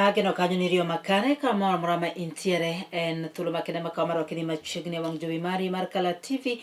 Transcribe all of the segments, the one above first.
Ageno kanyo ni riyo makare kamoro amora ma intiere en thuolo makende makawo mar rwakini machiegni e wang' jowi mari mar Kala TV,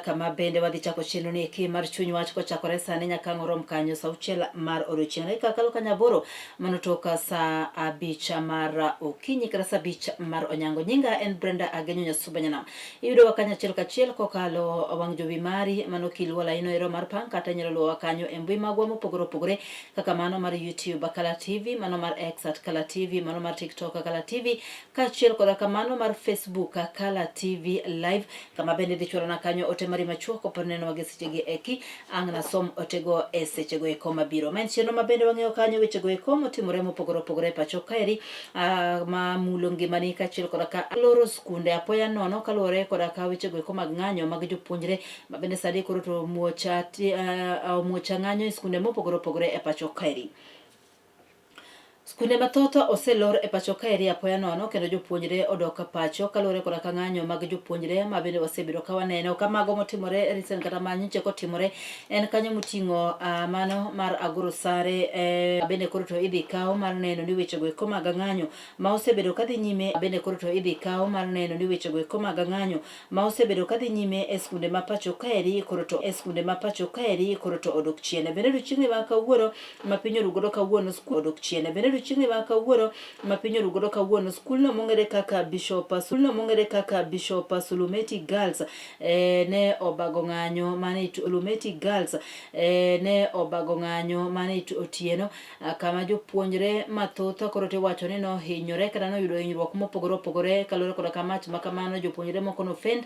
kama bende wadhi chako chenro ni eki mar chuny wach kochakore sani nyaka ang' orom kanyo saa 6 mar odiochieng'. Dakika kalo kanyo 8 mano tok saa 5 mar okinyi kata saa 5 mar onyango. Nyinga en Brenda Agenyo Nyasuba Nyanam. Iyudowa kanyo achiel kachiel kokalo wang' jowi mari mano kiluwo laino ero mar pang kata inyalo luwowa kanyo e mbui magwa mopogore opogore kaka mano mar YouTube Kala TV, mano mar X at Kala TV, mano mar TikTok Kala TV, kaachiel koda kamano mar Facebook Kala TV Live, kama bende idhi chwalona kanyo ote mari machuok kopo nenowa gi sechegi eki, ang' nasom otego e sechego eko mabiro. Ma en chenro ma bende wang'eyo kanyo wechego eko motimore mopogore opogore e pacho kaeri, ma mulo ngimani kaachiel koda ka loro skunde apoya nono kaluwore koda ka wechego eko mag ng'anyo mag jopuonjre ma bende sani koro to omuocha ng'anyo e skunde mopogore opogore e pacho kaeri. Skunde mathoth oselor e pacho kaeri apoya nono kendo jopuonjre odok pacho kaluwore koda ka ng'anyo mag jopuonjre ma bende wasebedo ka waneno ka mago motimore recent kata ma nyocha kotimore en kanyo moting'o mano mar Agoro Sare, bende koro to idhi kaw mar neno ni wechego eko mag ng'anyo ma osebedo kadhi nyime bende koro to idhi kaw mar neno ni wechego eko mag ng'anyo ma osebedo kadhi nyime e skunde ma pacho kaeri koro to e skunde ma pacho kaeri koro to odok chien. Bende odiochieng'ni ma kawuono ma piny oru godo kawuono skul odok chien. Bende odiochieng'ni ma kawuono ma piny oru godo kawuono skulno mong'ere kaka Bishop skulno mong'ere kaka Bishop Sulumeti Girls, ne obago ng'anyo mane Sulumeti Girls, ne obago ng'anyo mane otieno, kama jopuonjre mathoth koro tiwacho ni nohinyore kata noyudo hinyruok mopogore opogore kaluwore koda ka mach ma kamano. Jopuonjre moko nofend,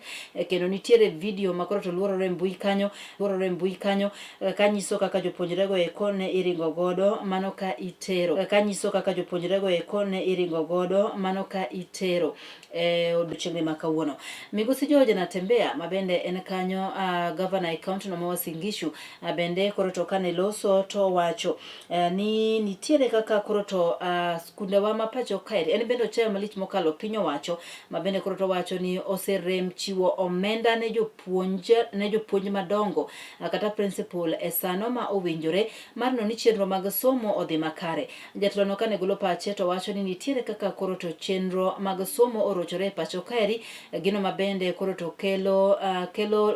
kendo nitiere video ma koro to luorore e mbui kanyo luorore e mbui kanyo, kanyiso kaka jopuonjrego eko ne iringo godo mano ka itero, kanyiso kaka jopuonjrego eko ne iringo godo mano ka itero e odiochieng'ni ma kawuono. Migosi George Natembeya ma bende en kanyo, gavana e kaunti no ma Uasin Gishu, bende koro to kane loso to wacho ni nitiere kaka koro to skundewa ma pacho kae en bende ochayo malich mokalo piny owacho ma bende koro to wacho ni oserem chiwo omenda ne jopuonj madongo, kata principal e sano ma owinjore mar neno ni chenro mag somo odhi makare. Jatelo no kane golo pache to wacho ni nitiere kaka koro to chenro mag somo orochore e pacho kaeri, gino ma bende koro to kelo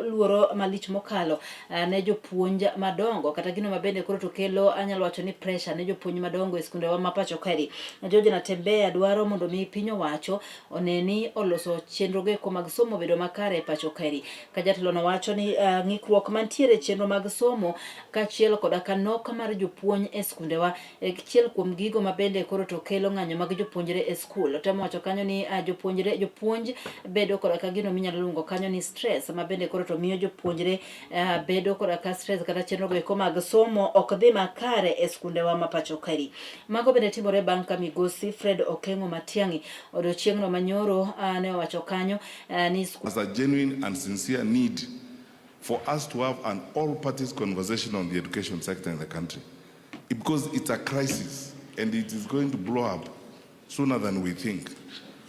luoro malich mokalo ne jopuonj madongo kata gino ma bende koro to kelo anyalo wacho ni pressure ne jopuonj madongo e skundewa ma pacho kaeri. George Natembeya dwaro mondo mi piny owacho one ni oloso chenro go eko mag somo obedo makare e pacho kaeri. Ka jatelo no wacho ni ng'ikruok mantiere e chenro mag somo kaachiel koda ka nok mar jopuonj e skundewa e achiel kuom gigo ma bende koro to kelo ng'anyo mag jopuonjre e skul. Otemo wacho kanyo ni jopuonjre jopuonj bedo koda ka gino minyalo luongo kanyo ni stress ma bende koro to miyo jopuonjre bedo koda ka stress kata chenro go eko mag somo ok dhi makare e skundewa ma pacho kaeri. Mago bende timore bang' ka migosi Fred Okeng'o Matiang'i odiochieng'no manyoro ne owacho kanyo ni As a genuine and sincere need for us to have an all parties conversation on the education sector in the country. Because it's a crisis and it is going to blow up sooner than we think.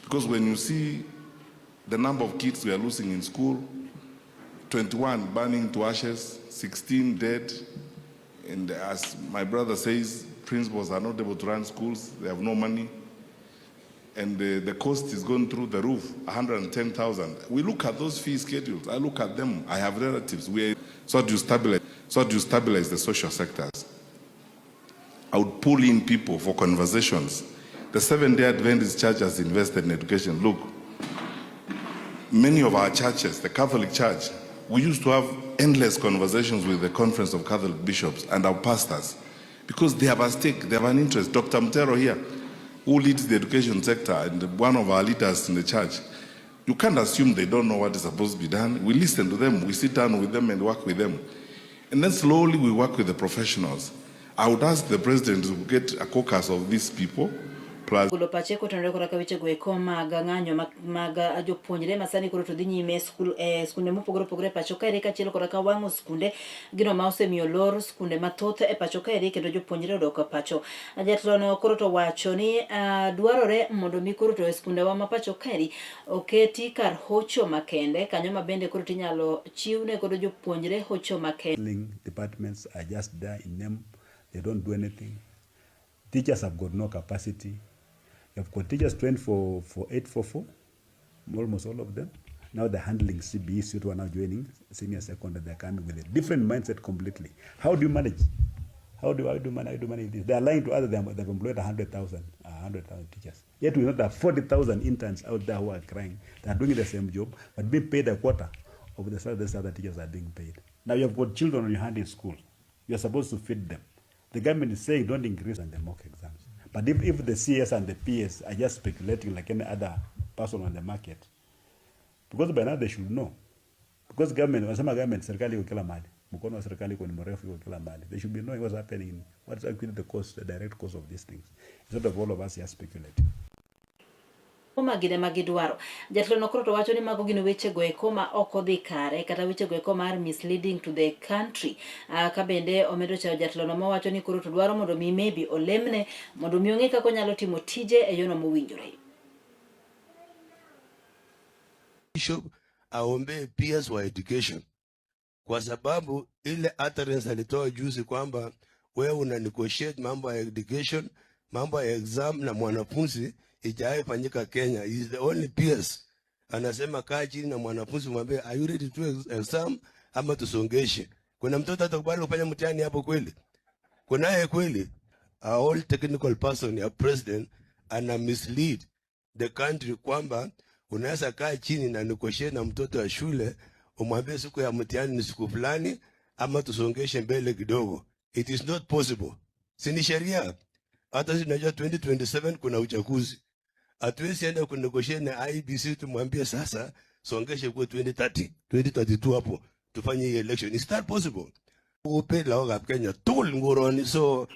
Because when you see the number of kids we are losing in school, 21 burning to ashes, 16 dead, and as my brother says, principals are not able to run schools, they have no money, and the cost is going through the roof, 110,000. We look at those fee schedules. I look at them. I have relatives. We are, so to stabilize the social sectors. I would pull in people for conversations. The Seventh-day Adventist Church has invested in education. Look, many of our churches, the Catholic Church, we used to have endless conversations with the Conference of Catholic Bishops and our pastors because they have a stake, they have an interest. Dr. Mtero here, who leads the education sector and one of our leaders in the church, you can't assume they don't know what is supposed to be done. We listen to them, we sit down with them and work with them. And then slowly we work with the professionals. I would ask the president to get a caucus of these people plus golo pache kotenore koda ka wechego eko mag ng'anyo mag jopuonjre ma sani koro to dhi nyime e skul e skunde mopogore opogore e pacho kaeri kaachiel koda ka wang'o skunde gino ma osemiyo lor skunde mathoth e pacho kaeri kendo jopuonjre odok pacho. Jatelono koro to wacho ni dwarore mondo mi koro to e skundewa ma pacho kaeri oketi kar hocho makende kanyo ma bende koro tinyalo chiwne godo jopuonjre hocho makende. Departments are just there in name, they don't do anything. Teachers have got no capacity. You have got teachers trained for 844, almost all of them. Now they're handling CBE, students who are now joining senior secondary. They're coming with a different mindset completely. How do you manage? How do you manage this? They are lying to others. They've employed 100,000 teachers. Yet we know there are 40,000 interns out there who are crying. They are doing the same job, but being paid a quarter of the salary these other teachers are being paid. Now you have got children on your hand in school. You are supposed to feed them. The government is saying don't increase on the mock exams. But if the CS and the PS are just speculating like any other person on the market, because by now they should know. Because government, wanasema government, serikali iko kila mahali. Mkono wa serikali iko ni mrefu, iko kila mahali. They should be knowing what's happening, what's actually the cost, the direct cost of these things, instead of all of us here speculating. Magine magidwaro. Jatelo no koro to wacho ni mago gin weche go eko ma ok odhi kare kata weche go eko mar misleading to the country. Ka bende omedo chayo jatelo no mawacho ni koro to dwaro mondo mi maybe olemne mondo mi ong'e kaka onyalo timo tije e yono mowinjore. Bishop aombee PS wa education kwa sababu ile utterance alitoa juzi kwamba wewe una negotiate mambo ya education, mambo ya exam na mwanafunzi ijawahi fanyika Kenya. He is the only PS anasema kaa chini na mwanafunzi mwambie, "Are you ready to exam ama tusongeshe?" Kuna mtoto atakubali kufanya mtihani hapo kweli? Kunaye kweli? A all technical person ya president ana mislead the country kwamba unaweza kaa chini na negotiate na mtoto wa shule umwambie siku ya mtihani ni siku fulani ama tusongeshe mbele kidogo. It is not possible. Si ni sheria? Hata sisi tunajua 2027 kuna uchaguzi. Hatuwezi enda kunegotiate na IEBC tumwambie sasa songeshe kwa 2030, 2032 hapo tufanye hii election. Is that possible? Upe lagokab Kenya tugul nguroni so.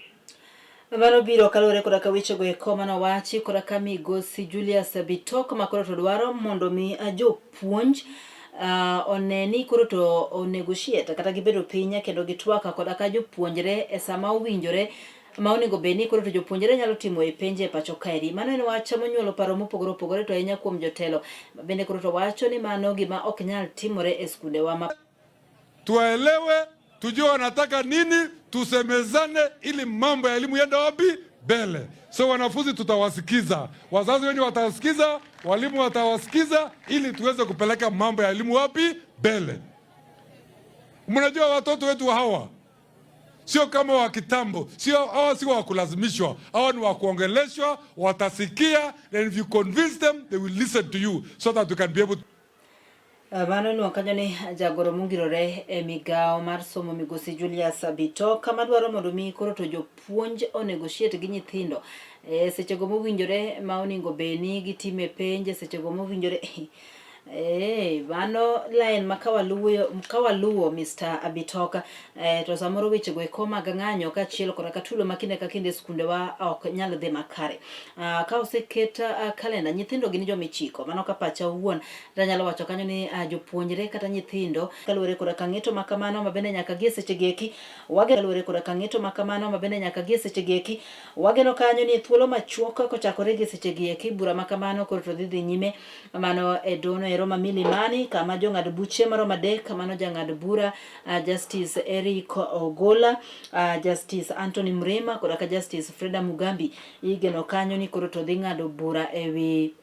Mano biro kaluwore koda ka wechego eko manowachi koda ka migosi Julius Bitok makoro to dwaro mondo mi jopuonj one ni koro to o negotiate kata gibedo piny kendo gitwak koda ka jopuonjre e sama owinjore ma onego bed ni koro to jopuonjre nyalo timo e penj e pacho kaeri. Mano en wach monyuolo paro mopogore opogore to ahinya kuom jotelo bende koro to wacho ni mano gima ok nyal timore e skundewa ma. Tuwaelewe, tujue wanataka nini, tusemezane ili mambo ya elimu yende wapi mbele. So wanafunzi tutawasikiza, wazazi wenye watawasikiza, walimu watawasikiza, ili tuweze kupeleka mambo ya elimu wapi mbele. Mnajua watoto wetu hawa sio kama wa kitambo, sio hawa, sio wa kulazimishwa, hawa ni wa kuongeleshwa, watasikia, and if you convince them they will listen to you so that we can be able to. Mano iluongo kanyo ni jagoro mongirore e migawo mar somo migosi Julius Bitok madwaro mondo mi koro to jopuonj o negotiate gi nyithindo e sechego mowinjore ma onego bed ni gitime penj e sechego mowinjore. Mano line ma kawaluwo Mr. Abitoka to samoro wechego eko mag ng'anyo kaachiel koda ka tulo ma kinde ka kinde skundewa ok nyal dhi makare. Ka oseket kalenda nyithindo gin jomichiko mano ka pacha owuon tanyalo wacho kanyo ni jopuonjre kata nyithindo kaluwore koda ka ng'eto ma kamano ma bende nyaka gie seche gieki wageno kaluwore koda ka ng'eto ma kamano ma bende nyaka gie seche gieki wageno kanyo ni thuolo machuok kochakore gi seche gieki bura ma kamano koro to dhi dhi nyime mano e dono ero ma Milimani kama jong'ad buche maromo adek mano jang'ad bura Justice Eric Ogola, Justice Anthony Mrima koda ka Justice Freda Mugambi igeno kanyo ni koro to dhi ng'ado bura ewi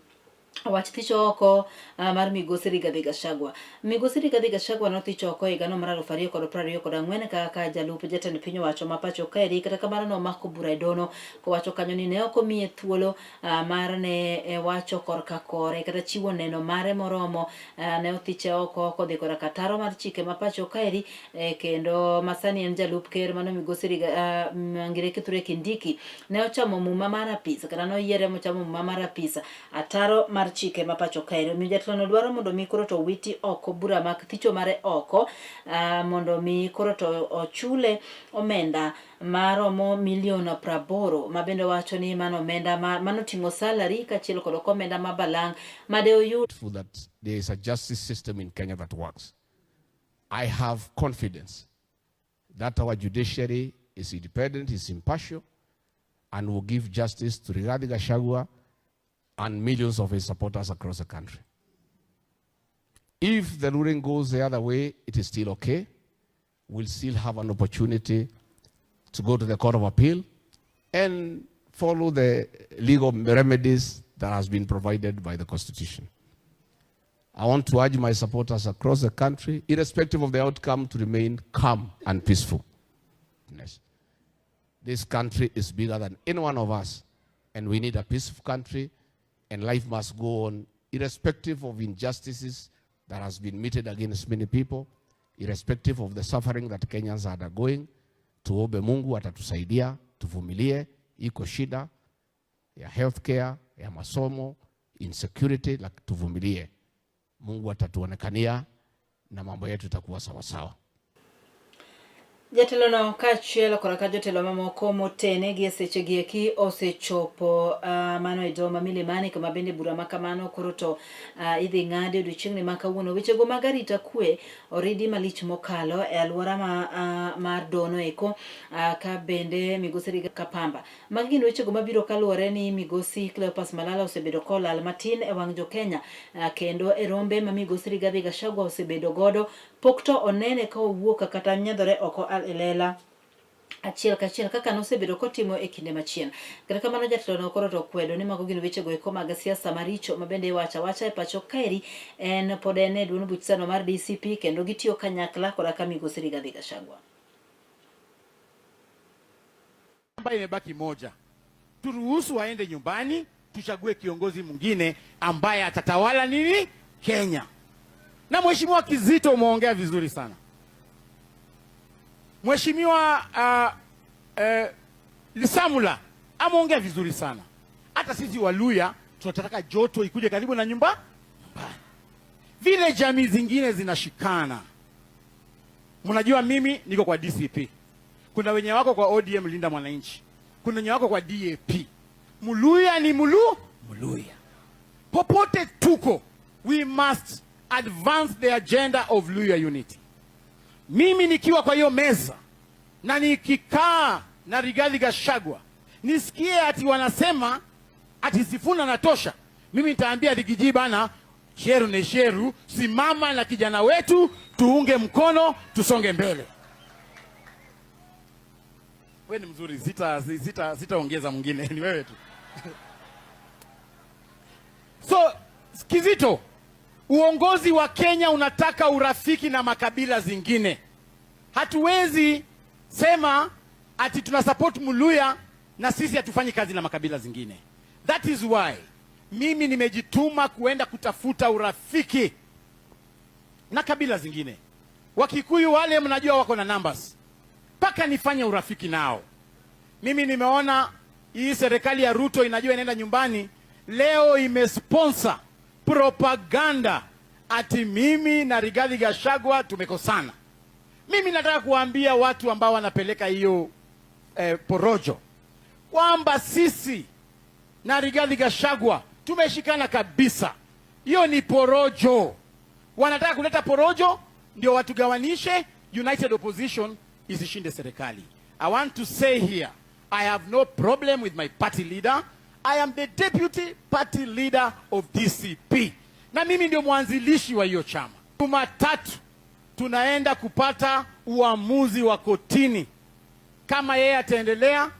wach thich oko mar migosi Rigathi Gachagua. Migosi Rigathi Gachagua nothich oko e higano mar 2024 kaka jalup jatend piny owacho ma pacho kaeri kata kamano nomako bura e dono kowacho kanyo ni ne ok omiye thuolo mar ne wacho korka kore kata chiwo neno mare moromo ne othiche oko kodhi koda ka taro mar chike ma pacho kaeri kendo masani en jalup ker mano migosi Ngire Kithure Kindiki ne ochamo muma mar apis kata noyiere mochamo muma mar apis ataro mar chike ma pacho kaeri. Omiyo jatelono dwaro mondo mi koro to witi oko bura mag thicho mare oko mondo mi koro to ochule omenda maromo milion 80 ma bende wacho ni mano omenda ma mano ting'o salary kaachiel kod omenda ma balang' made oyud. That there is a justice system in Kenya that works. I have confidence that our judiciary is independent, is impartial, and will give justice to Rigathi Gachagua and millions of his supporters across the country. If the ruling goes the other way, it is still okay. We'll still have an opportunity to go to the Court of Appeal and follow the legal remedies that has been provided by the Constitution. I want to urge my supporters across the country, irrespective of the outcome, to remain calm and peaceful. Yes. This country is bigger than any one of us, and we need a peaceful country, and life must go on, irrespective of injustices that has been meted against many people, irrespective of the suffering that Kenyans are undergoing. Tuombe Mungu atatusaidia, tuvumilie. Iko shida ya healthcare, ya masomo, insecurity, lakini tuvumilie. Mungu atatuonekania na mambo yetu itakuwa sawasawa. Jatelono kaachiel koda ka jotelo mamoko motene gi e seche gi eki osechopo mano e doho ma Milimani kama bende bura ma kamano koro to idhi ng'adi odiochieng'ni ma kawuono. Wechego mag arita kwe oridi malich mokalo e alwora ma, mar dohono eko ka bende migosi Rigathi Kapamba. Magi gin wechego mabiro kaluwore ni migosi Cleopas Malala osebedo kolal matin e wang' jo Kenya kendo e rombe ma migosi Rigathi Gachagua osebedo godo pok to onene ka owuok kata nyiedhore oko e lela achiel kachiel kaka nosebedo kotimo e kinde machien. Kata kamano jatelono koro to okwedo ni mago gin wechego eko mag siasa maricho ma bende iwacho awacha e pacho kaeri en pod en e duond buch sano mar DCP kendo gitiyo kanyakla koda ka migosi Rigathi Gachagua. Ambayo imebaki moja, turuhusu waende nyumbani, tuchague kiongozi mwingine ambaye atatawala nini Kenya. Na Mheshimiwa Kizito umeongea vizuri sana. Mheshimiwa Lisamula ameongea vizuri sana. Hata sisi Waluya tunataka joto ikuje karibu na nyumba nyumbani, vile jamii zingine zinashikana. Mnajua mimi niko kwa DCP, kuna wenye wako kwa ODM Linda Mwananchi, kuna wenye wako kwa DAP. Muluya ni Muluya. Popote tuko, we must advance the agenda of Luya unity. Mimi nikiwa kwa hiyo meza na nikikaa na Rigathi Gachagua nisikie ati wanasema ati Sifuna natosha, mimi nitaambia Rigiji bana, sheru ni sheru, simama na kijana wetu, tuunge mkono, tusonge mbele. Wewe ni mzuri, sitaongeza mwingine, ni wewe tu. So Kizito, uongozi wa Kenya unataka urafiki na makabila zingine. Hatuwezi sema ati tuna support Muluya na sisi hatufanyi kazi na makabila zingine. That is why mimi nimejituma kuenda kutafuta urafiki na kabila zingine. Wakikuyu wale mnajua wako na numbers, mpaka nifanye urafiki nao. Mimi nimeona hii serikali ya Ruto inajua inaenda nyumbani, leo imesponsor propaganda ati mimi na Rigathi Gachagua tumekosana. Mimi nataka kuwaambia watu ambao wanapeleka hiyo porojo kwamba sisi na Rigathi Gachagua tumeshikana kabisa. Hiyo ni porojo. Wanataka kuleta porojo ndio watugawanishe, United Opposition isishinde serikali. I want to say here, I have no problem with my party leader. I am the deputy party leader of DCP. Na mimi ndio mwanzilishi wa hiyo chama. Jumatatu tunaenda kupata uamuzi wa kotini kama yeye ataendelea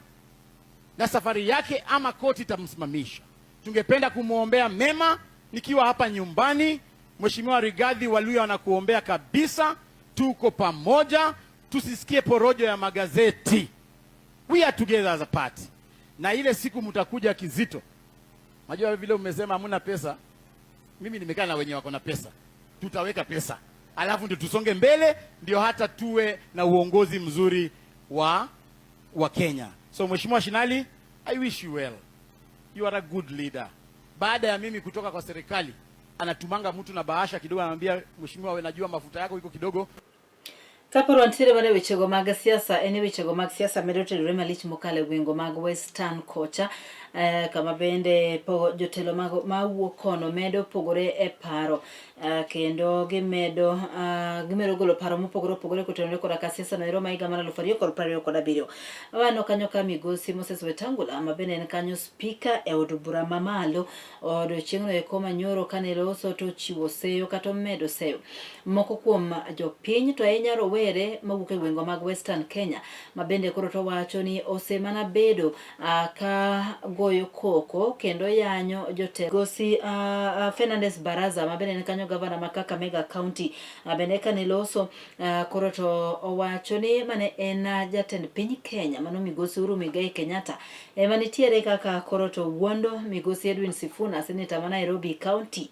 na safari yake ama koti itamsimamisha. Tungependa kumwombea mema. Nikiwa hapa nyumbani, Mheshimiwa Rigathi, Waluya wanakuombea kabisa. Tuko pamoja, tusisikie porojo ya magazeti. We are together as a party. Na ile siku mtakuja Kizito, najua vile umesema hamuna pesa, mimi nimekaa na wenye wako na pesa, tutaweka pesa alafu ndio tusonge mbele, ndio hata tuwe na uongozi mzuri wa Kenya. So Mheshimiwa Shinali, I wish you well. You are a good leader. Baada ya mimi kutoka kwa serikali, anatumanga mtu na bahasha kidogo, anamwambia mheshimiwa, wewe najua mafuta yako iko kidogo. Kaparo wantiere mana e wechego mag siasa en e wechego mag siasa medo tenore malich mokalo e gwenge mag Western kocha. Kama bende jotelo mawuok kono medo pogore e paro kendo gimedo gimedo golo paro mopogore opogore kotenore koda ka siasa no ero ma higa mar 2027. Waneno kanyo ka migosi Moses Wetangula ma bende en kanyo spika e od bura mamalo odiochieng'no eko manyoro kane loso to ochiwo seyo kata omedo seyo moko kuom jopiny to ahinya rowere mawuok e gwenge mag Western Kenya ma bende koro to wacho ni osemana bedo ka goyo koko kendo yanyo jotelo. Gosi Fernandes Baraza ma bende en kanyo gavana ma Kakamega County bende kane loso koro to owacho ni mane en jatend piny Kenya mano migosi Uhuru Muigai Kenyatta ema nitiere kaka koro to wuondo migosi Edwin Sifuna seneta ma Nairobi County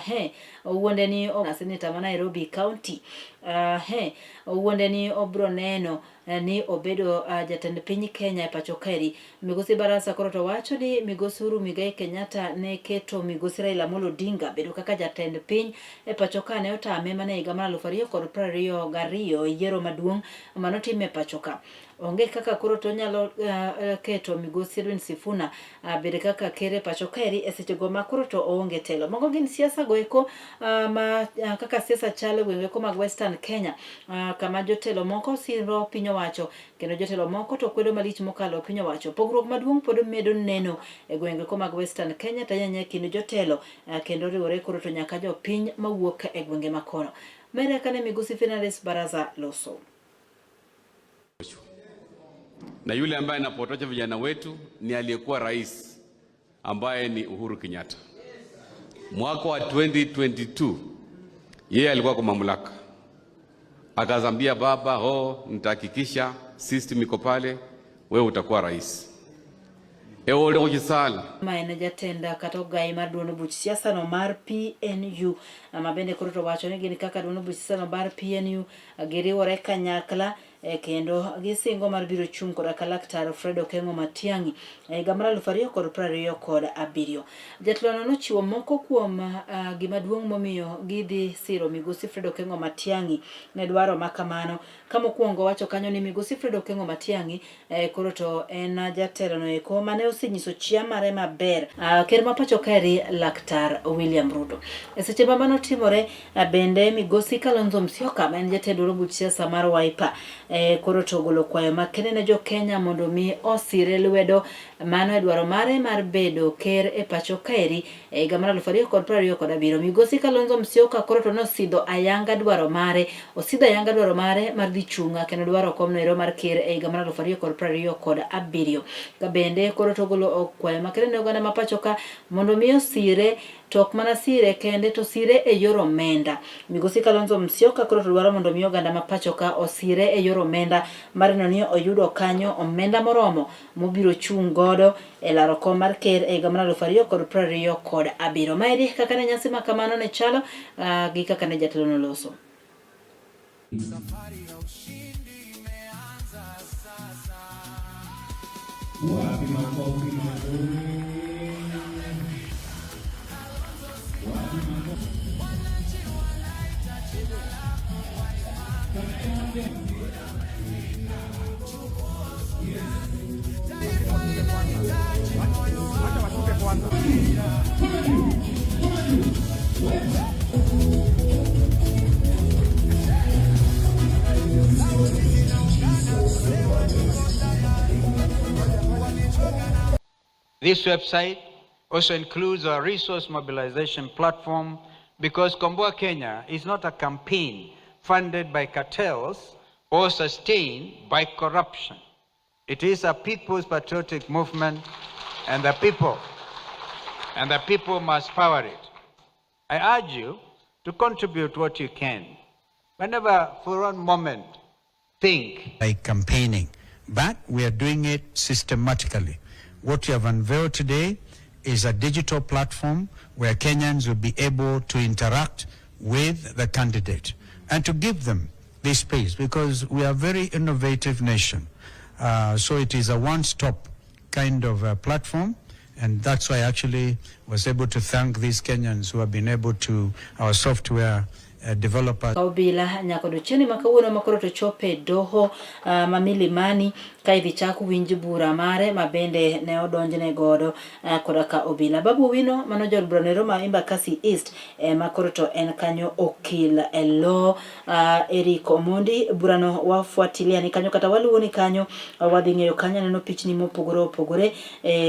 he owuonde ni seneta ma Nairobi County he owuonde ni obro neno ni obedo jatend piny Kenya e pacho kaeri. Migosi Barasa koro to wacho ni migosi Uhuru Muigai Kenyatta ne keto migosi Raila Amolo Odinga bedo kaka jatend piny e pacho ka ne otame mana e higa mar 2022 e yiero maduong' manotim e pacho ka. Onge kaka koro to onyalo keto migosi Edwin Sifuna bed kaka ker e pacho kaeri e sechego ma koro to oonge telo. Mago gin siasa go eko ma kaka siasa chalo e gwenge eko mag Western Kenya kama jotelo moko siro piny owacho kendo jotelo moko to kwedo malich mokalo piny owacho. Pogruok maduong' pod medo neno e gwenge eko mag Western Kenya to ahinya e kind jotelo kendo riwore koro to nyaka jopiny mawuok e gwenge makono. Mere kane migosi Fernandes Baraza loso. Na yule ambaye anapotosha vijana wetu ni aliyekuwa rais ambaye ni Uhuru Kenyatta. Mwaka wa 2022 yeye alikuwa kwa mamlaka, akazambia baba, ho, nitahakikisha system iko pale, wewe utakuwa rais. Eole kuchisala Ma en jatend kata ogai mar duond buch siasa no mar PNU ma bende koro to wacho ni gin kaka duond buch siasa no mar PNU giriwore kanyakla kendo gisingo mar biro chung' koda ka laktar Fred Okengo Matiang'i e higa mar 2027. Jatelono nochiwo moko kuom gima duong' momiyo gidhi siro migosi Fred Okengo Matiang'i ne dwaro ma kamano. Ka mokwongo wacho kanyo ni migosi Fred Okengo Matiang'i koro to en jatelono eko mane osenyiso chia mare maber ker ma pacho kaeri laktar William Ruto. E seche ma mano timore bende migosi Kalonzo Musyoka ma en jatend duond buch siasa mar Wiper koro to ogolo kwayo makende ne jo Kenya mondo mi osire lwedo mano e dwaro mare mar bedo ker e pacho kaeri e higa mar 2027. Migosi Kalonzo Musyoka koro to nosidho ayanga dwaro mare, osidho ayanga dwaro mare mar dhi chung' kendo dwaro kom noero mar ker e higa mar 2027. Ka bende koro to ogolo kwayo makende ne oganda ma pacho ka mondo mi osire to ok mana sire kende to sire e yor omenda. Migosi Kalonzo Musyoka koro to dwaro mondo mi oganda ma pacho ka osire e yor omenda mar neno ni oyudo kanyo omenda moromo mobiro chung' godo e laro kom mar ker e higa mar 2027. Maeri kaka ne nyasi ma kamano ne chalo gi kaka ne jatelo noloso. Safari ya ushindi imeanza sasa. Wapi makofi mazuri? Wapi makofi? Wananchi wanaita jina lako kwa imani. Taifa linahitaji moyo wako. This website also includes a resource mobilization platform because Komboa Kenya is not a campaign funded by cartels or sustained by corruption. It is a people's patriotic movement, and the people must power it. I urge you to contribute what you can. But never for one moment think by campaigning, but we are doing it systematically. What we have unveiled today is a digital platform where Kenyans will be able to interact with the candidate and to give them this space, because we are a very innovative nation. So it is a one-stop kind of platform, and that's why I actually was able to thank these Kenyans who have been able to, our software developers. Obila nyaka odiochieng'ni ma kawuono ma koro to chope doho ma Milimani ka idhi chak winj bura mare ma bende ne odonjne godo koda ka obila. Babu Owino mano jaod bura noero ma Embakasi East ema koro to en kanyo okil e lo Eric Omondi. Burano wafuatilia ni kanyo kata waluwo ni kanyo wadhi ng'eyo kanyo aneno pichni mopogore opogore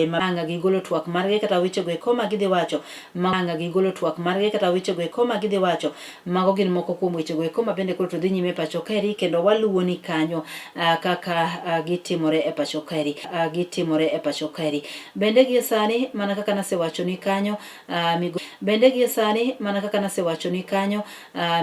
ma anga gigolo twak margi kata wechego eko ma gidhi wacho ma anga gigolo twak margi kata wechego eko ma gidhi wacho. Mago gin moko kuom wechego eko ma bende koro to dhi nyime e pacho kaeri kendo waluwo ni kanyo kaka gitimore e pacho kaeri gitimore e pacho kaeri. Bende gie sani mana kaka nasewacho ni kanyo Bende gie sani mana kaka nasewacho ni kanyo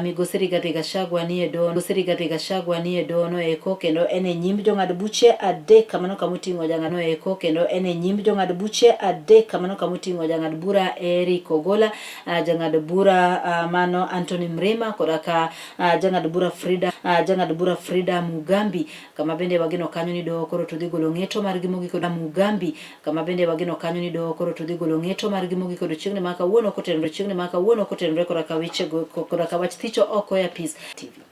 Migosi Rigathi Gachagua nie doho Migosi Rigathi Gachagua nie doho eko kendo en e nyim jong'ad buche adek mano kama oting'o jang'ad eko kendo en e nyim jong'ad buche adek mano kama oting'o jang'ad bura Eric Ogola, jang'ad bura mano Anthony Mrima koda ka jang'ad bura Frida jang'ad bura Frida Mugambi kama bende wageno kanyo ni doho koro to dhi golo ng'eto margi mogik Mugambi Kama bende wageno kanyo ni doho koro to dhi golo ng'eto margi mogik odiochieng'ni ma kawuono kotenore chieng'ni ma kawuono kotenore koda ka weche koda ka wach thicho oko e apis TV.